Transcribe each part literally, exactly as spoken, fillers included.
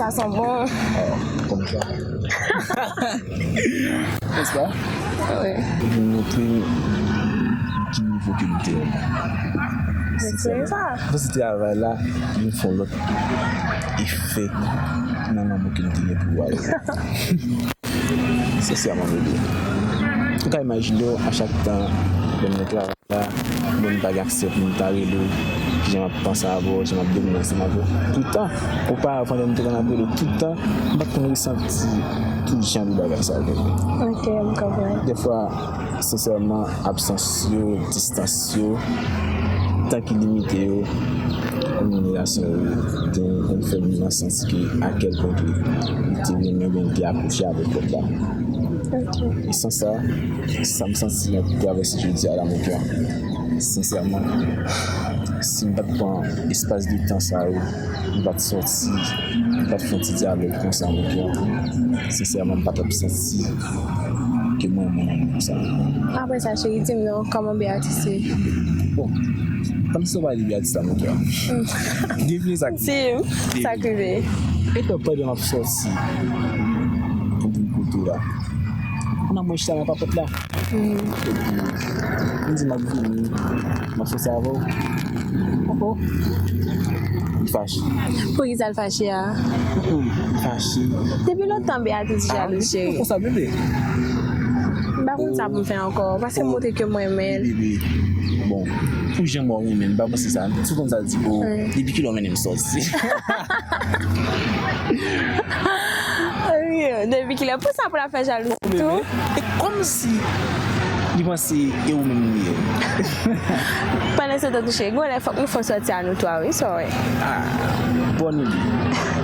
Sa son bon. Kòmsa. Nèspa? Wi. Pou montre ki nivo ke m te ye. Mwen se sa. Mwen se travay la, vin fè yon lòt efè nan lanmou ke m te gen pou ou a. Sensèman, bebe. Ou ka imajine w, a chak tan, lè m nan travay la, mwen m pa gen aksè pou m ta rele w, jan m ap panse avè w, jan m ap domine ansanm avè w. Poutan, oparavan, lè m te konn ap rele w tout tan, m pa t konn resanti tout jan de bagay sa yo, bebe. Ok, m konprann. Dèfwa, sensèman, absans yo, distans yo, tan ki limite yo, kominikasyon yo, te konn fè m nan santi ke a kèlkonk li te renmen oubyen li te akouche avèk lòt la. Ok. E san sa, sa m santi m ap travèse jodi a la, mon kè, sensèman, si m pa t pran espas de tan sa yo, m pa t sòti, m pa t fè yon ti dyalòg konsa, mon kè, sensèman, m pa t ap santi ke mwen, mwen, mwen, konsa. Apre sa, cheri, di m non, kòman Beatrice ye? Bon, kòmsi w pale Beatrice la, mon kè. Depi sa. Di m, sa k rive? Etan pandan m ap sòti pou vin kote w la, kounye a mwen chita nan papòt la. Epi, m di m ap vini, m ap sòti avè w. Oh, oh. Li fache. Poukisa l fache a? Mm, mm, li fache. Depi lontan Beatrice jalou, cheri. Ah, konsa, bebe. M pa konn sa pou m fè ankò, paske m montre ke m renmen l. Bebe, bon, pou jan mwen renmen l, m pa panse sa. Si w konn sa l di, oh, depi kilè w mennen m sòti? Depi kilè? Pou sa pou l ap fè jalou tou? E kòmsi li panse e ou menm li ye. Pandan se tan tou, cheri, gon lè fòk nou fè sòti a nou twa, wi, sa w wè. Ah, bòn ide.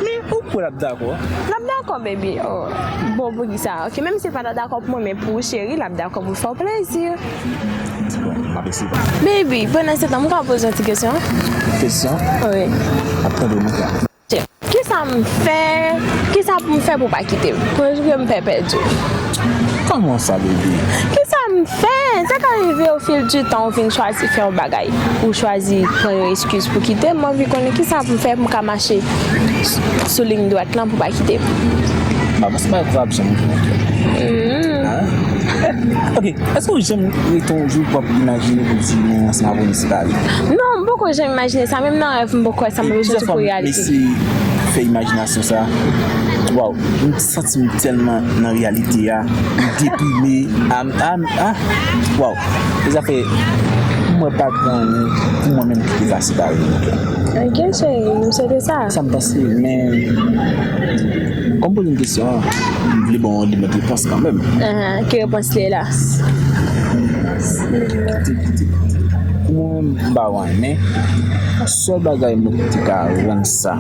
Men ou kwè l ap dakò? L ap dakò, baby. Oh. Bon, poukisa? Ok, menm si l pa ta dakò pou mwen, men pou ou, cheri, l ap dakò pou l fè w plezi. Bon, m ap eseye. Baby, pandan se tan, m ka poze w ti kesyon? Kesyon? Wi. Ap tande w, mon frè. Kisa m fè? Kisa pou m fè pou w pa kite m? Pou m pè pèdi w? Kòman sa, bebe? Kisa m fè? Sa ka rive, au fil du temps, ou vin chwazi fè yon bagay. Ou chwazi pran yon eskiz pou kite m. M anvi konnen kisa pou m fè pou m ka mache s-, sou liy dwat lan pou w pa kite m. M pa panse bagay konsa ap janm rive. Mm. Ah. Ok, èske w janm rete yon jou pou w ap imajine pou w di, men ansanm avè w nou separe? Non, m poko janm imajine sa, menm nan rèv m poko wè sa, m bezwen sou pou reyalite. Mesi fè imajinasyon sa. Waw, m santi m tèlman nan reyalite a, m deprime, a, a, a, waw. E zafè, m wè pa gen anyen pou mwen menm ki te ka separe nou. Ok, cheri, m swete sa. Sa m panse, men kòm poze m kesyon an, m vle ba w yon element repons kanmenm. Ahan, ki repons li ye la? Pou mwen menm, m pa wè anyen, men sèl bagay mwen te ka rann sa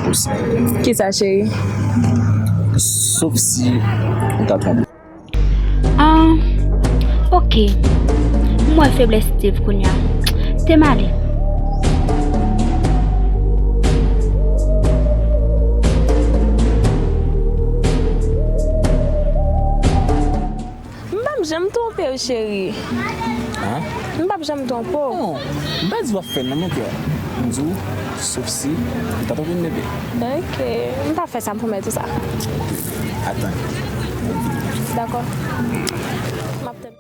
posib. Kisa, cheri? Sof si ou ta twonpe. Ah, ok. M wè feblès Steve kounye a. Te m ale. M p ap janm twonpe w, cheri. Hein? M p ap janm twonpe w. Non, m pa di w ap fè l non, mon kè. M di w, sof si ou ta twonpe m, bebe. Ok, m p ap fè sa, m pwomèt ou sa. Atan. Dakò. M ap tann.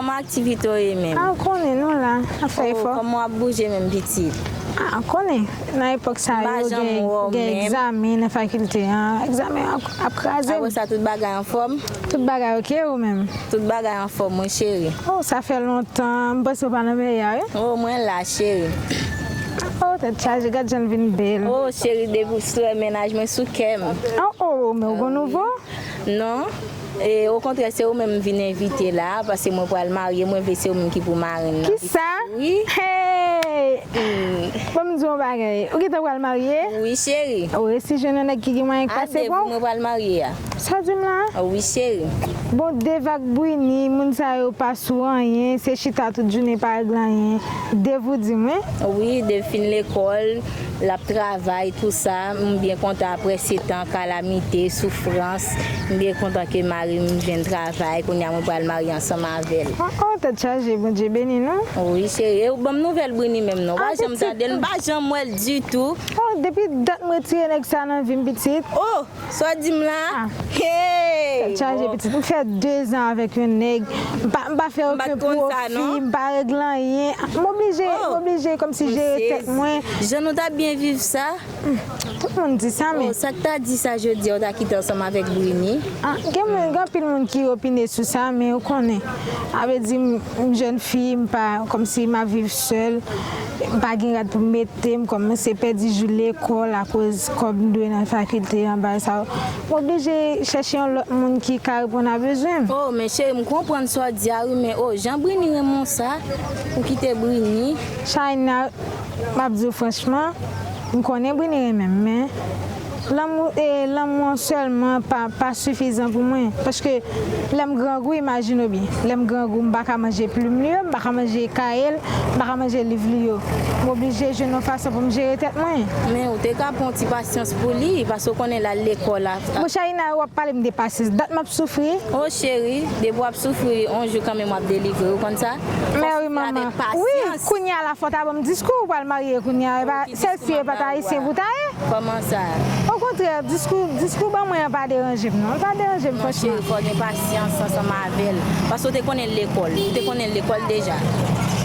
Kòman aktivite w ye menm? A, ou konnen, nou la, ap fè efò. Kòman w ap bouje menm, pitit? A, ou konnen, nan epòk sa yo, gen, gen egzamen nan fakilte an. Egzamen an ap kraze m. Apre sa, tout bagay anfòm? Tout bagay oke, ou menm? Tout bagay anfòm, wi, cheri. Oh, sa fè lontan, m panse w pa nan peyi a, wi. Oh, mwen la, cheri. Oh, tèt chaje, gad jan l vin bèl. Oh, cheri, depi w sou mennaj mwen sou kè m. Oh, oh, men ou gon nouvo? Non. E, okontrè, se ou menm m vin envite la, paske mwen pral marye, mwen vle se ou menm ki pou marenn nan. Kisa? Wi. Hey! Ban m di w yon bagay. Ou gentan pral marye? Wi, cheri. Ou resi jwenn yon nèg ki gen mwayen k pase pou w? Mwen pral marye a. Sa w di m la? Wi, cheri. Bon, Dev ak Brini, moun sa yo pa sou anyen, se chita tout jounen pa regle anyen. Dev ou di mwen? Wi, Dev fin lekòl. L ap travay, tou sa, m byen kontan apre sèt an kalamite, soufrans. M byen kontan ke mari m jwenn travay, kounye a mwen pral marye ansanm avè l. Oh, oh, tèt chaje, Bondye beni nou. Wi, cheri, e ou ban m nouvèl Brini menm non, m pa janm tande l, m pa janm wè l ditou. Oh, depi dat m retire nèg sa nan vi m, pitit. Oh, sa w di m la? Hey! Tèt chaje, pitit. M fè dezan avèk yon nèg. M pa, m pa fè okenn pwofi, m pa regle anyen. M oblije, m oblije kòmsi jere tèt mwen. Jan nou t ap byen viv sa? Tout moun di sa, men. Oh, sa k ta di sa jodi a, ou ta kite ansanm avèk Brini? Ah, gen moun, gen anpil moun ki opine sou sa, men ou konnen. Sa vle di, m, m jèn fi, m pa, kòmsi m ap viv sèl, m pa gen rad pou m mete, m kòmanse pèdi jou lekòl akoz kòb m dwe nan fakilte an, bagay sa yo. M oblije chèche yon lòt moun ki ka reponn a bezwen m. Oh, men cheri, m konprann sa w di a, wi, men, oh, jan Brini renmen w sa, ou kite Brini. China, m ap di w franchman, m konnen Brini renmen m, men lanmou, e, lanmou an sèlman pa, pa sifizan pou mwen. Paske lè m grangou, imajine w byen, lè m grangou, m pa ka manje plim li yo, m pa ka manje kaye l, m pa ka manje liv li yo. M oblije jwenn yon fason pou m jere tèt mwen. Men ou te ka pran yon ti pasyans pou li, paske w konnen l al lekòl la. Monchè, Ina, w ap pale m de pasyans. Dat m ap soufri. Oh, cheri, depi w ap soufri, yon jou kanmenm w ap delivre. Ou konn sa? Mèri manman. Wi, kounye a la fò w ta ban m diskou, ou pral marye kounye a. E pa, sèl si e pa t ayisyen pou w ta ye. Kòman sa? Okontrè, diskou, diskou ban mwen an pa deranje m non. Li pa deranje m franchman. Cheri, fò w gen pasyans ansanm avè l. Paske w te konnen l lekòl. Ou te konnen l lekòl deja.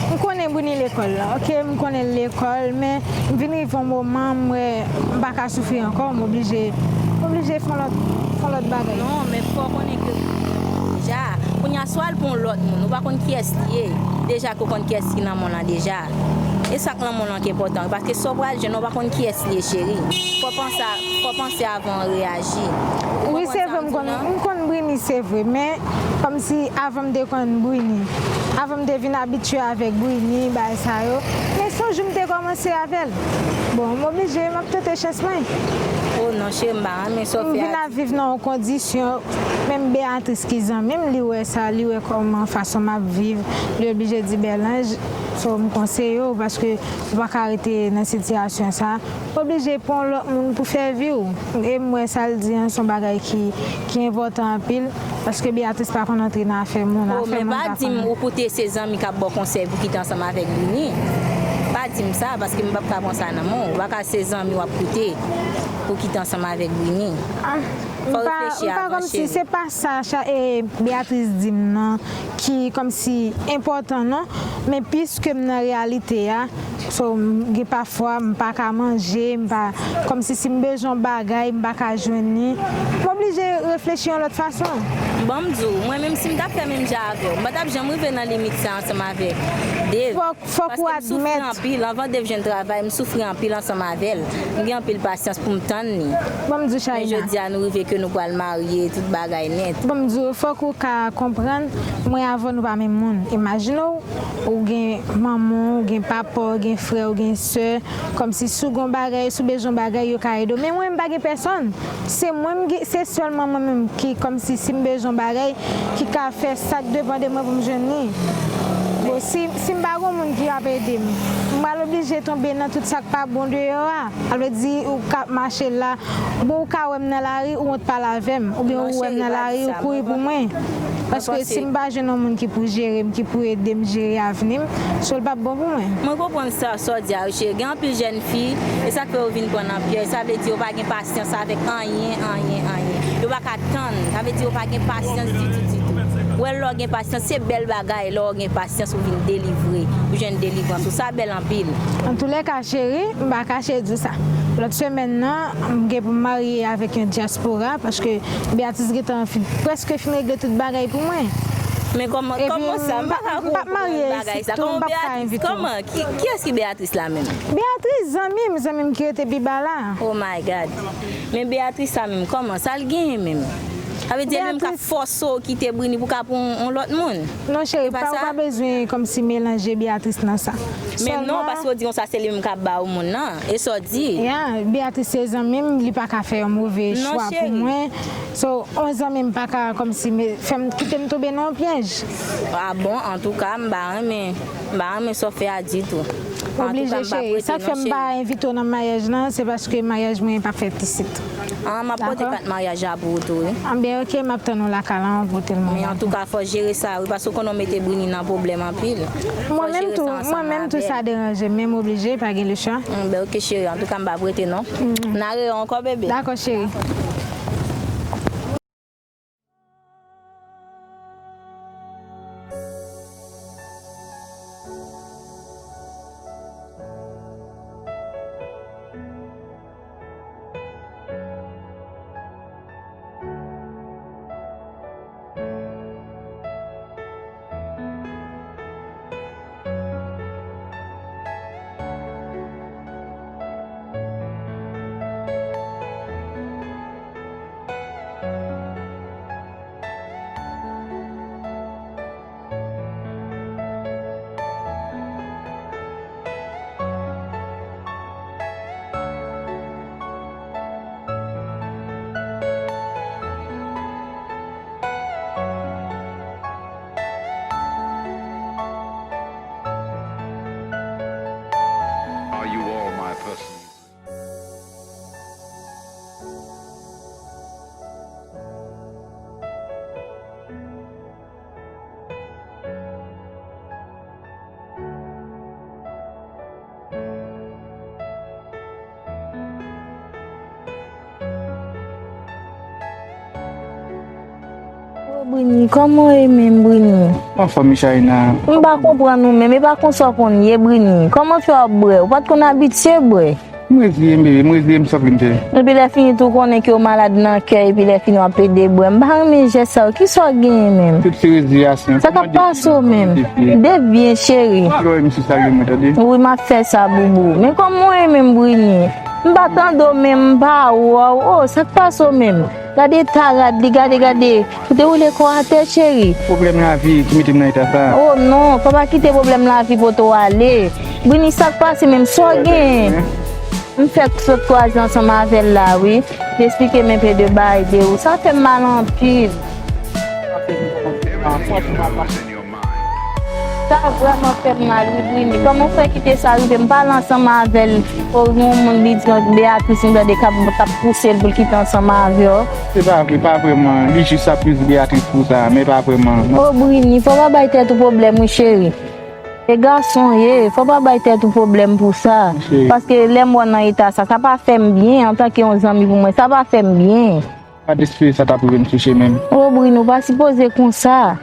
M konnen Brini lekòl la, oke? M konnen l lekòl, men m vin rive yon moman, m wè m pa ka soufri ankò, m oblije, m oblije fè yon lòt, fè yon lòt bagay. Non, men fò w konnen ke deja, kounye a swa l pou yon lòt moun, ou pa konn kiyès li ye. Deja ke w konn kiyès ki nan mond lan deja. E sa k nan mond lan ki enpòtan, paske sa w pral jwenn, ou pa konn kiyès li ye, cheri. Fò w panse a, fò w panse avan w reyaji. Wi, se vre, m konn, m konn Brini, se vre, men kòmsi avan m te konn Brini, avan m te vin abitye avèk Brini, bagay sa yo. Men se yon jou m te kòmanse avè l. Bon, m oblije, m ap tante chans mwen. Oh non, cheri, m pa renmen sa w fè a. M vin ap viv nan yon kondisyon, menm Beatrice ki zanmi m, li wè sa, li wè kòman fason m ap viv, li oblije di Bèlanj, so m konseye w, paske ou pa ka rete nan sitiyasyon sa. Oblije pran lòt moun pou fè vi w. E m wè sa l di an se yon bagay ki, ki enpòtan anpil, paske Beatrice pa konn antre nan afè moun, afè moun pa konn. Oh, men pa di m ou koute se zanmi k ap ba w konsèy pou kite ansanm avèk Brini. Pa di m sa, paske m p ap ka pran sa nan men w. Ou pa ka se zanmi w ap koute pou kite ansanm avèk Brini. Ah, fò w reflechi avan, cheri. M pa, m pa kòmsi se pa sa, cha-, e, Beatrice di m nan ki kòmsi enpòtan non, men piske m nan reyalite a, so, m gen pafwa m pa ka manje, m pa, kòmsi si m bezwen yon bagay, m pa ka jwenn li, m oblije reflechi yon lòt fason. Ban m di w, mwen menm si m t ap fè menm jan avè w, m pa t ap janm rive nan limit sa ansanm avèk Dave. Fòk, fòk ou admèt. Paske m soufri anpil, anvan Dave jwenn travay, m soufri anpil ansanm avè l. M gen anpil pasyans pou m tann li. Ban m di w, Shaïna. Men jodi a nou rive ke nou pral marye, tout bagay nèt. Ban m di w, fòk ou ka konprann, mwen avè w nou pa menm moun. Imajine w, ou gen manman w, ou gen papa w, ou gen frè w, ou gen sè, kòmsi si w gen yon bagay, si w bezwen yon bagay, yo ka ede w. Men mwen, m pa gen pèsonn. Se mwen, m gen, se sèlman mwen menm ki, kòmsi si m bezwen yon bagay, ki ka fè sa k depann de mwen pou m jwenn li. Bon, si, si m pa gen moun ki ap ede m, m pral oblije tonbe nan tout sa k pa bon deyò a. Sa vle di, ou ka ap mache la, bon, ou ka wè m nan lari, ou wont pale avè m, oubyen ou wè m nan lari, ou kouri pou mwen. Paske si m pa jwenn yon moun ki pou jere m, ki pou ede m jere avni m, so l p ap bon pou mwen. Mwen konprann sa, sa w di a, wi, cheri. Gen anpil jèn fi, e sa k fè yo vin pran nan pyèj. Sa vle di yo pa gen pasyans avèk anyen, anyen, anyen. Yo pa ka tann. Sa vle di yo pa gen pasyans ditou, ditou. Ou wè lè w gen pasyans, se bèl bagay lè w gen pasyans ou vin delivre, ou jwenn delivrans ou, sa bèl anpil. Antoulèka cheri, m pa kache di w sa. Lòt semèn nan, m gen pou m marye avèk yon dyaspora, paske Beatrice gentan fin, prèske fin regle tout bagay pou mwen. Men kòman, kòman sa? M pa ka konprann bagay sa. Kòman Beatrice? Kòman? Ki, kiyès ki Beatrice la menm? Beatrice, zanmi m, zanmi m ki rete pi ba la. Oh my God. Men Beatrice sa menm, kòman? Sa l genyen menm? Sa vle di li menm k ap fòse w kite Brini pou w ka pran yon, yon lòt moun? Non, cheri, pa, ou pa bezwen kòmsi melanje Beatrice nan sa. Men non, paske w di konsa se li menm k ap ba ou moun nan. E sa w di? Ya, Beatrice se zanmi m, li pa ka fè yon move chwa pou mwen. So, yon zanmi m pa ka kòmsi fè m, kite m tonbe nan yon pyèj. Ah bon, antouka, m pa renmen, m pa renmen sa w fè a ditou. Oblije cheri. Sa k fè m pa envite w nan maryaj lan, se paske maryaj mwen p ap fèt isit. Ah, m ap pote kat maryaj la pou ou tou, wi. Anben, oke, m ap tann ou lakay la, pote l mwen. Men antouka, fò w jere sa, wi, paske w konnen w mete Brini nan pwoblèm anpil. Mwen menm tou, mwen menm tou sa deranje m, men m oblije, pa gen lechwa. Anben, oke, cheri, antouka, m p ap rete, non. N a rewè ankò, bebe. Dakò, cheri. Are you all my personal friends? Ô Brini, kòman w ye menm, Brini? Anfòm, Michaïna. M pa konprann ou menm, e pa konsa w konn ye, Brini. Kòman fè w ap bwè? Ou pa t konn abitye bwè. M reziye m, bebe, m reziye m, sa w vle m fè? Epi lè fini tou, konnen ke w malad nan kè, epi lè fini w ap plede bwè. M pa renmen jès sa yo. Kisa w genyen menm? Tout se reziyasyon. Sa k ap pase w menm? Dev byen, cheri. Lò, misye salye mwen, tande? Wi, m ap fè sa, boubou. Men kòman w ye menm, Brini? M pa tande w menm, m pa wè w. Oh, sa k pase w menm? Gade eta rad li, gade, gade. Ou te woule kò w atè, cheri. Pwoblèm lavi ki mete m nan eta sa. Oh non, fò pa kite pwoblèm lavi pote w ale. Brini, sa k pase menm? Sa w genyen? M fèk sot kwaze ansanm avè l la, wi. Li esplike m enpe de bagay de ou. Sa fè m mal anpil. Sa vrèman fè m mal, wi, Brini. Kòman w fè kite sa rive? M pale ansanm avè l. O, yon moun li di, Beatrice, m tande k ap, k ap pouse l pou l kite ansanm avè w. Se pa vre, pa vrèman. Li jis ap plis Beatrice pou sa, men pa vrèman. O, Brini, fò w pa bay tèt ou pwoblèm, wi, cheri. E gason w ye, fò w pa bay tèt ou pwoblèm pou sa. Paske lè m wè w nan eta sa, sa pa fè m byen antanke yon zanmi pou mwen, sa pa fè m byen. Pa t espere sa t ap rive m sou chemen m. O, Brini, w pa sipoze konsa.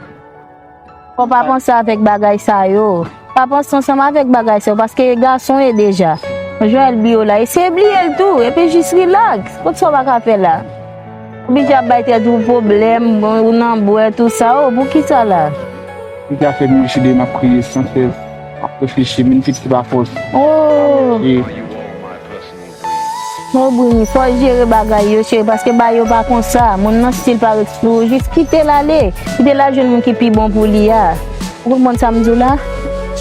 Fò w pa panse avèk bagay sa yo. Pa panse ansanm avèk bagay sa yo, paske e gason w ye deja. Joel bliye w la, eseye bliye l tou, epi jis rilaks. Kot sa w pa ka fè la? Oblije ap bay tèt ou pwoblèm, ou nan bwè, tou sa, o, poukisa la? Li te ap fè m deside m ap kriye san sès, m ap reflechi, m vin fikse pa fòs. Oh! E O Brini, fò w jere bagay yo, cheri, paske bagay yo pa konsa. Moun nan stil pa ret sou ou, jis kite l ale. Kite l al jwenn moun ki pi bon pou li a. Ou konprann sa m di w la?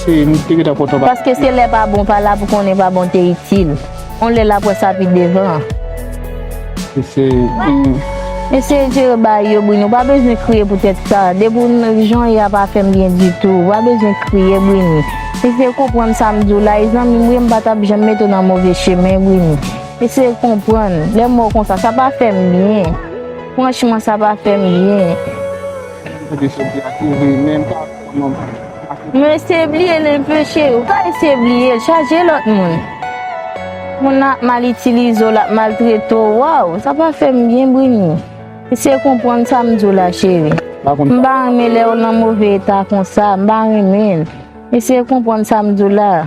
Cheri, m te gentan kontan pa. Paske se lè pa bon, pa la pou konnen pa bon te itil. On lè l ap wè sa pi devan. Eseye. Eseye jere bagay yo, Brini. Ou pa bezwen kriye poutèt sa. Depi w jan w ye a pa fè m byen ditou. Ou pa bezwen kriye, Brini. Eseye konprann sa m di w la. E zanmi m, wi, m pa t ap janm mete w nan move chemen, Brini. Eseye konprann. Lè m wè w konsa, sa pa fè m byen. Franchman, sa pa fè m byen. Mwen eseye bliye l enpe, cheri. Ou ka eseye bliye l, chaje lòt moun. Moun nan ap mal itilize w, l ap maltrete w. Waw, sa pa fè m byen, Brini. Eseye konprann sa m di w la, cheri. Pa konn M pa renmen lè w nan move eta konsa, m pa renmen l. Eseye konprann sa m di w la.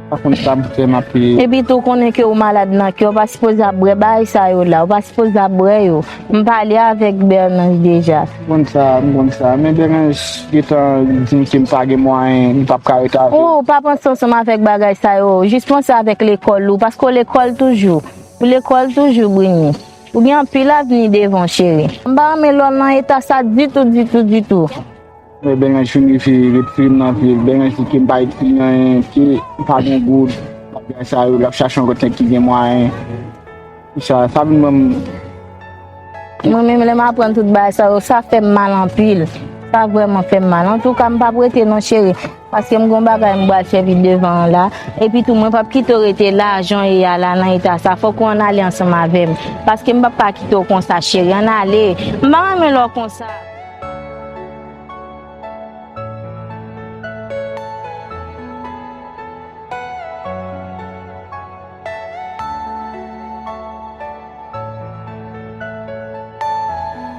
Pa konn sa m fè m ap. Epi tou konnen ke w malad nan kè, w pa sipoze ap bwè bagay sa yo la, w pa sipoze ap bwè yo. M pale avèk Bernange deja. M konn sa, m konn sa. Men Bernange gentan di m ke m pa gen mwayen, li p ap ka ret avè m. Ou pa panse ansanm avèk bagay sa yo, jis panse avèk lekòl ou, paske w lekòl toujou. Ou lekòl toujou, Brini. Ou gen anpil avni devan w, cheri. M pa renmen lè w nan eta sa ditou, ditou, ditou. Men Bernange fin rive retire m nan vil. Bernange di ke m pa itil anyen, ke m pa gen goud. Bagay sa yo, l ap chache yon lòt nèg ki gen mwayen. Sa, sa vin ban m. Mwen menm, lè m aprann tout bagay sa yo, sa fè m mal anpil. Sa vrèman fè m mal. Antouka, m p ap rete non, cheri. Paske m gon bagay m pral fè vit devan an la. Epi tou, mwen p ap kite w rete la, jan w ye a la, nan eta sa. Fòk ou ann ale ansanm avè m. Paske m p ap ka kite w konsa, cheri. Ann ale. M pa renmen lè w konsa.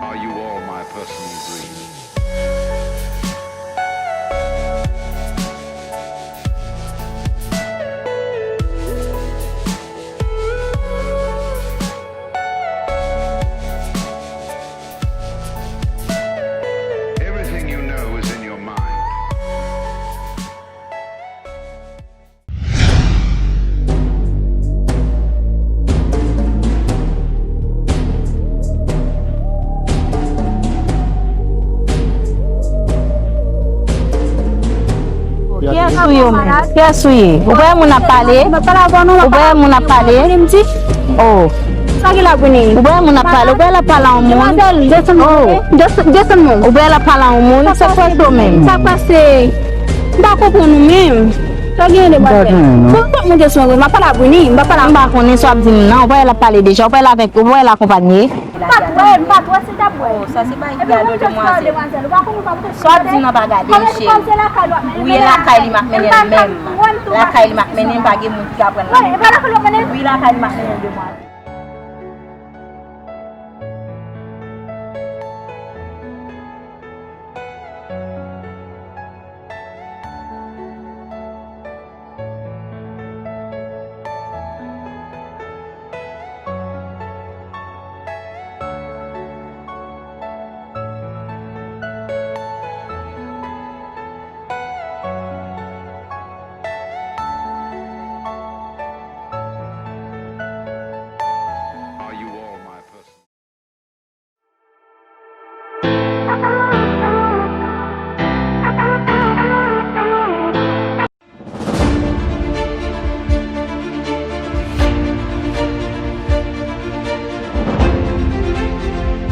Are you all my personal dreams? Everything you know is in your mind. Kiyès ou ye ou menm? Kiyès ou ye? Ou pa wè moun ap pale? Ou pa wè moun ap pale? Oh. Sa ki la, Brini? Ou pa wè moun ap pale? Ou pa wè l ap pale a yon moun? Demwazèl, desann, oh, desann, desann moun. Ou pa wè l ap pale a yon moun? Sa k pase ou menm? Sa k pase? M pa konprann ou menm. Sa gen, demwazèl? M pa konnen, non. Pou m monte sou yon moun, m ap pale a Brini, m pa pale a... M pa konnen sa w ap di m nan. Ou pa wè l ap pale deja? Ou pa wè l avèk, ou pa wè l akonpanye? M pa t wè, m pa t wè si l t ap wè. Oh, sa se bagay ki gade demwazèl. Sa w ap di m nan pa gade m, cheri. Ou ye lakay li, m ap mennen l menm. Lakay li, m ap mennen l, pa gen moun ki ka pran l nan men. Wi, lakay li, m ap mennen l, demwazèl.